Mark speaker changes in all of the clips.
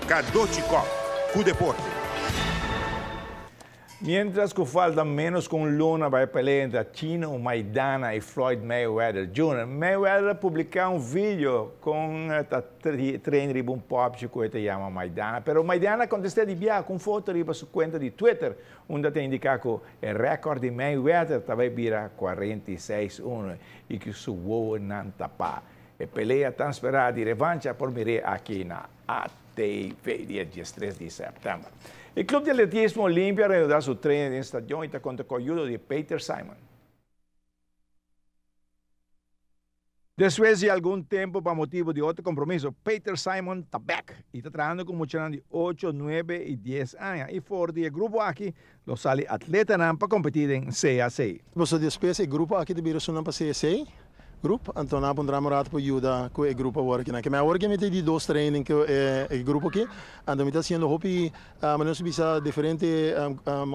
Speaker 1: Cadochi Kock, cu deporte.
Speaker 2: Mientras cu falta menos cu un luna pa e pelea entre Chino Maidana y Floyd Mayweather Jr., Mayweather a publica un video con ta train riba un popchi cu e ta yama Maidana. Pero Maidana a contesta di bia cu un foto riba su cuenta di Twitter, unda ta indica cu e record di Mayweather ta bay bira 46-1 y cu su wowonan tapa. E pelea tan spera di revancha por mir'é aki na ATV dia 13 di sèptèmber. E Club di Atletismo Olimpia a reanudá su training den stadion i ta konta ku ayudo di Peter Simon. Despues di algun tempu pa motibu di otro kompromiso, Peter Simon ta bèk i ta trahando ku muchanan di ocho, nuebe i dies aña i for di e grupo aki lo sali atletanan pa kompetí den CAC.
Speaker 3: Boso despues e grupo aki ta bira esunnan pa CAC grup, anto nan a puntra mi un rato pa yuda ku e grupo awor aki nan. Keme awor ke mi ta di dos training ku e grupo aki, anto mi ta hasiendo hopi manera nos bisa diferente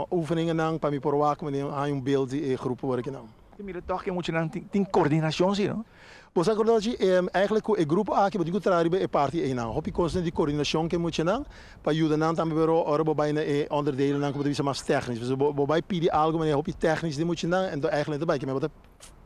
Speaker 3: oefeningennan pa mi por wak manera haña un beeld di e grupo awor aki nan.
Speaker 2: Te mira tòg ke muchanan tin kordinashon si no?
Speaker 3: Bo sa kòrda chi, eigenlijk ku e grupo aki bo tin ku traha riba e parti einan. Hopi kosnan di kordinashon ku e muchanan pa yuda nan tambe pero ora bo bai na e onderdelennan ku bo ta bisa mas tèknisch. Pasobra bo bai pidi algu manera hopi tèknisch di muchanan enton eigenlijk no ta bai. Keme bo ta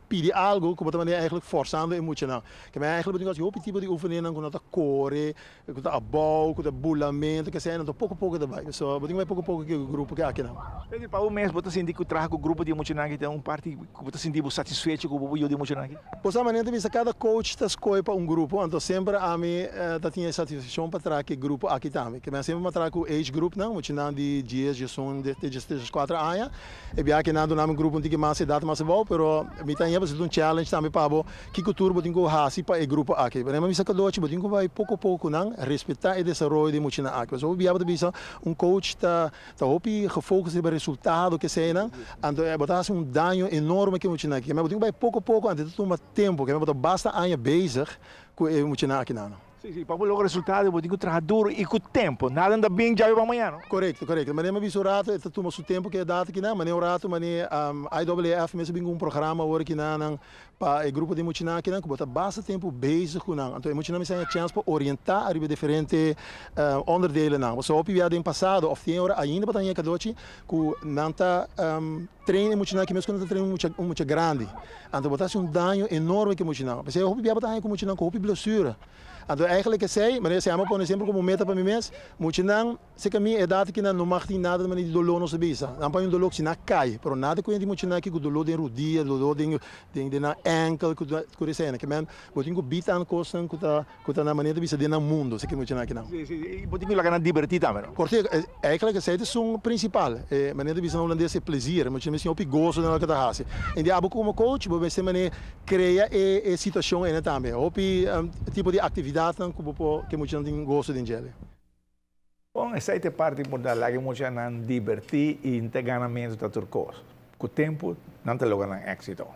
Speaker 3: pidi algu ku bo ta manera eigenlijk forsando e muchanan. Keme eigenlijk bo tin ku hasi hopi tipo di oefeninnan ku no ta kore, Ku ta abou, ku ta bulamentu, ke sea, nan ta poko poko ta bai. So, bo tin ku bai poko poko ku e grupo ke akinan.
Speaker 2: Pedro, pa bo mes bo ta sinti ku traha ku grupo di muchanan aki ta un parti ku bo ta sinti bo satisfecho ku bo por yuda e muchanan aki?
Speaker 3: Bo sa manera ta bisa kada coach ta skohe pa un grupo, anto semper ami ta tin e satisfakshon pa traha ku e grupo aki tambe. Ke men semper mi a traha ku age groupnan, muchanan di dies, diesun, te dieskuater aña. E biaha ke nan duna mi grupo un tiki mas edat mas abou, pero mi ta haña pasobra ta un challenge tambe pa bo kiko tur bo tin ku hasi pa e grupo aki. Por ehempel mi sa kadochi bo tin ku bai poko poko ku nan, respetá e desaroyo di e muchanan aki. Pasobra hopi biaha bo ta bisa un coach ta ta hopi gefocus riba resultado keseinan, anto bo ta hasi un daño enorme ku e muchanan aki. Bo tin ku bai poko poko anto e ta tuma tempu, bo ta basta aña bezig ku e muchanan akinan.
Speaker 2: Sí, sí, pa bo logra resultado bo tin ku traha duro i ku tempu. Nada no ta bin djawe pa mañana, no?
Speaker 3: Korekto, korekto. Manera mi a bisa un rato, e ta tuma su tempu ku e edat akinan. Manera un rato, manera IWF mes a bin ku un programa awor akinan nan pa e grupo di muchanan akinan ku bo ta basta tempu bezig ku nan. Anto e muchanan mester haña chèns pa orientá ariba e diferente onderdelennan. Pasobra hopi bia den pasado òf tin ora ainda bo ta haña e kadochi ku nan ta train e muchanan aki mes ku nan ta train un mucha grandi. Anto bo ta hasi un daño enorme ku e muchanan. P'esei hopi bia bo ta haña ku muchanan ku hopi blesura. Anto eigenlijk esei, manera esei ami a pone semper komo meta pa mi mes, muchanan serka mi edat aki nan no mag tin nada di manera di doló nos ta bisa. Nan por haña un doló si nan kai, pero nada ku hende muchanan aki ku doló den rudia, doló den den nan enkel ku ku esei. Ke men bo tin ku bita nan kosnan ku ta ku ta na manera ta bisa den nan mundo esaki muchanan aki nan.
Speaker 2: Sí, sí, i bo tin ku laga nan dibertí tambe, no?
Speaker 3: Por sierto, eigenlijk esei ta esun principal. E manera ta bisa na hulandes e plezier. Muchanan mester tin hopi goso den loke ta hasi. En di abo komo coach bo mester manera Crea e e situacion ene tambe. Hopi tipo di actividadnan cu bo por ke muchanan tin goso den djele.
Speaker 2: Bon, esei ta e parti importante, laga e muchanan diberti y no ta ganamentu ta tur cos. Cu tempu nan ta logra nan exito.